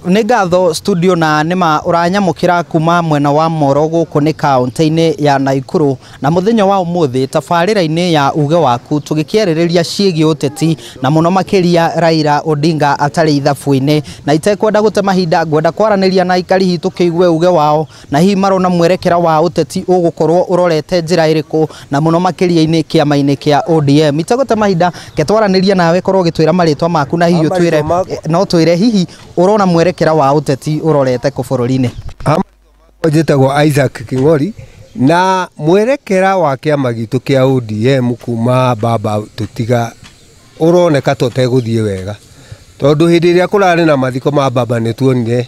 Nĩ ngatho studio na nĩma ũranyamũkĩra kuma mwena wa Moro gũkũ nĩ kaunti-inĩ ya Naikuru na mũthenya wa ũmũthĩ tabarĩra-inĩ ya uge waku tũgĩkĩarĩrĩria ciĩgiĩ ũteti na mũno makĩria Raila Odinga atarĩ ithabu-inĩ na itekwenda gũte mahinda ngwenda kwaranĩria na aikari hihi tũkĩigue uge wao na hihi marona mwerekera wa ũteti ũgũkorwo ũrorete njĩra ĩrĩkũ na mũno makĩria-inĩ kĩama-inĩ kĩa ODM. Itegũte mahinda ketwaranĩria nawe korwo ũgĩtwĩra marĩtwa maku na hihi ũtwĩre no twĩre hihi ũrona mwerekera wa ũteti ũrorete kũ bũrũri-inĩ. Njĩtagwo Isaac King'ori na mwerekera wa kĩama gitũ kĩa ODM kuma baba tũtiga ũroneka tũtegũthiĩ wega tondũ hĩndĩ ĩrĩa kũrarĩ na mathiko ma baba nĩ tuonire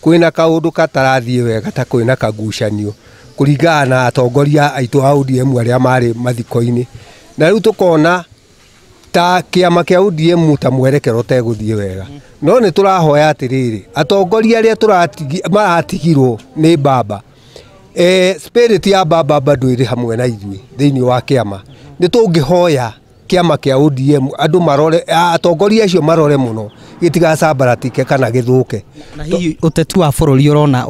kwĩna kaũndũ katarathiĩ wega ta kwĩna kagucanio kũringana na atongoria aitũ a ODM arĩa marĩ mathiko-inĩ na rĩu tũkona ta kĩama kĩa ODM ta mwerekero ũtegũthiĩ wega no nĩ tũrahoya atĩrĩrĩ atongoria arĩa maratigirwo nĩ baba spirit ya baba bado ĩrĩ hamwe na ithuĩ thĩinĩ wa kĩama nĩ tũngĩhoya kĩama kĩa ODM andũ marore atongoria acio marore mũno gĩtigacabaratike kana gĩthũke. Na hihi ũteti wa bũrũri ũrona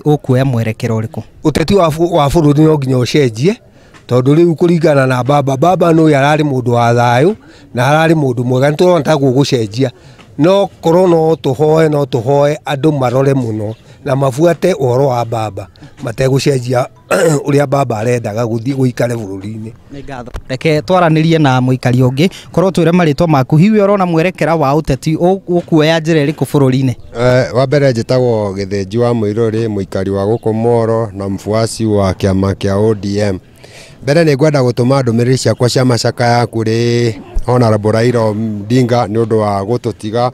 ũkuoya mwerekero ũrĩkũ? Ũteti wa bũrũri no nginya ũcenjie tondũ rĩu kũringana na baba baba nĩ ararĩ mũndũ wa thayũ na ararĩ mũndũ mwega nĩ tũrona ta gũgũcenjia no korwo no tũhoe andũ marore mũno na mabuate ũhoro wa baba mategũcenjia ũrĩa baba arendaga gũthiĩ gũikare bũrũri-inĩ. Nĩ ngatho. Reke twaranĩrie na mũikari ũngĩ korwo twĩre marĩtwa maku hihi ũrona mwerekera wa ũteti ũkuoya njĩra ĩrĩkũ bũrũri-inĩ? Wa mbere njĩtagwo Gĩthĩnji wa Mũirũrĩ mũikari wa gũkũ Moro na mfuasi wa kĩama kĩa ODM. Mbere nĩ ngwenda gũtũma ndũmĩrĩri ciakwa cia macakaya kũrĩ Honorable Raila Odinga nĩ ũndũ wa gũtũtiga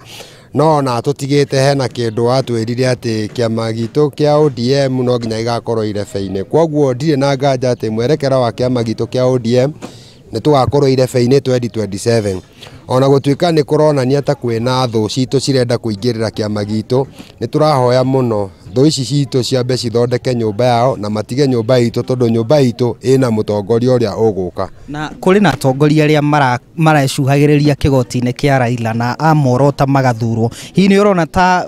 no na tũtigĩte hena kĩndũ atwĩrire atĩ kĩama gitũ kĩa ODM no nginya gĩgakorwo irebe-inĩ kwoguo ndirĩ na nganja atĩ mwerekera wa kĩama gitũ kĩa ODM nĩ tũgakorwo irebe-inĩ 2027 ona gũtuĩka nĩ kũronania ta kwĩna thũ citũ cirenda kũingĩrĩra kĩama gitũ nĩ tũrahoya mũno thũ ici citũ ciambe cithondeke nyũmba yao na matige nyũmba itũ tondũ nyũmba itũ ĩna mũtongoria ũrĩa ũgũka. Na kũrĩ na atongoria arĩa maracuhagĩrĩria kĩgoti-inĩ kĩa Raila na amorota magathurwo hihi nĩ ũrona ta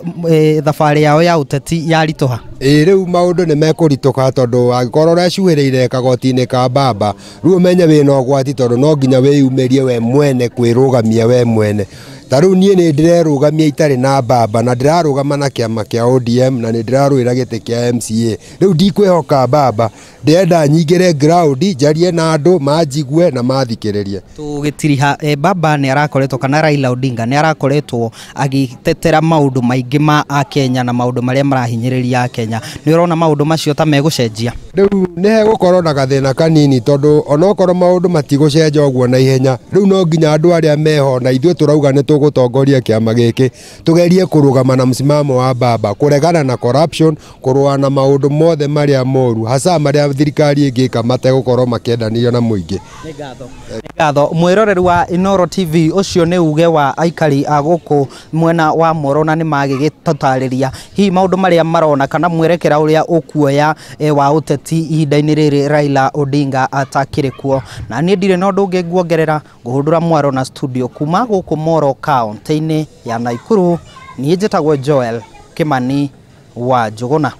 thabarĩ yao ya ũteti yaritũha? Ĩĩ rĩu maũndũ nĩ mekũritũha tondũ angĩkorwo ũrecuhĩrĩire kagoti-inĩ ka baba rĩu ũmenye wĩna ũgwati tondũ no nginya wĩyumĩrie we mwene kwĩrũgamia we mwene. Ta rĩu niĩ nĩ ndĩrerũgamia itarĩ na baba na ndĩrarũgama na kĩama kĩa ODM na nĩ ndĩrarũĩra gĩtĩ kĩa MCA rĩu ndikwĩhoka baba ndĩrenda nyingĩre ground njarie na andũ manjigue na mathikĩrĩrie. Tũgĩtiriha baba nĩ arakoretwo kana Raila Odinga nĩ arakoretwo agĩtetera maũndũ maingĩ ma Akenya na maũndũ marĩa marahinyĩrĩria Akenya nĩ ũrona maũndũ macio ta megũcenjia? Rĩu nĩ hegũkorwo na gathĩna kanini tondũ onokorwo maũndũ matigũcenjia ũguo na ihenya rĩu no nginya andũ arĩa meho na ithuĩ tũrauga nĩ tũgũtongoria kĩama gĩkĩ tũgerie kũrũgama na msimamo wa baba kũregana na corruption kũrũa na maũndũ mothe marĩa moru hasa marĩa thirikari ĩngĩka mategũkorwo makĩendanĩrio na mũingĩ. Nĩ ngatho. Nĩ ngatho mwĩroreri wa Inooro TV ũcio nĩ uge wa aikari a gũkũ mwena wa Moro na nĩ magĩgĩtũtarĩria hihi maũndũ marĩa marona kana mwerekera ũrĩa ũkuoya wa ũteti ihinda-inĩ rĩrĩ Raila Odinga atakĩrĩ kuo. Na niĩ ndirĩ na ũndũ ũngĩ nguongerera ngũhũndũra mwaro na studio kuma gũkũ Moro kaunti-inĩ ya Naikuru. Niĩ njĩtagwo Joel Kimani wa Njũgũna.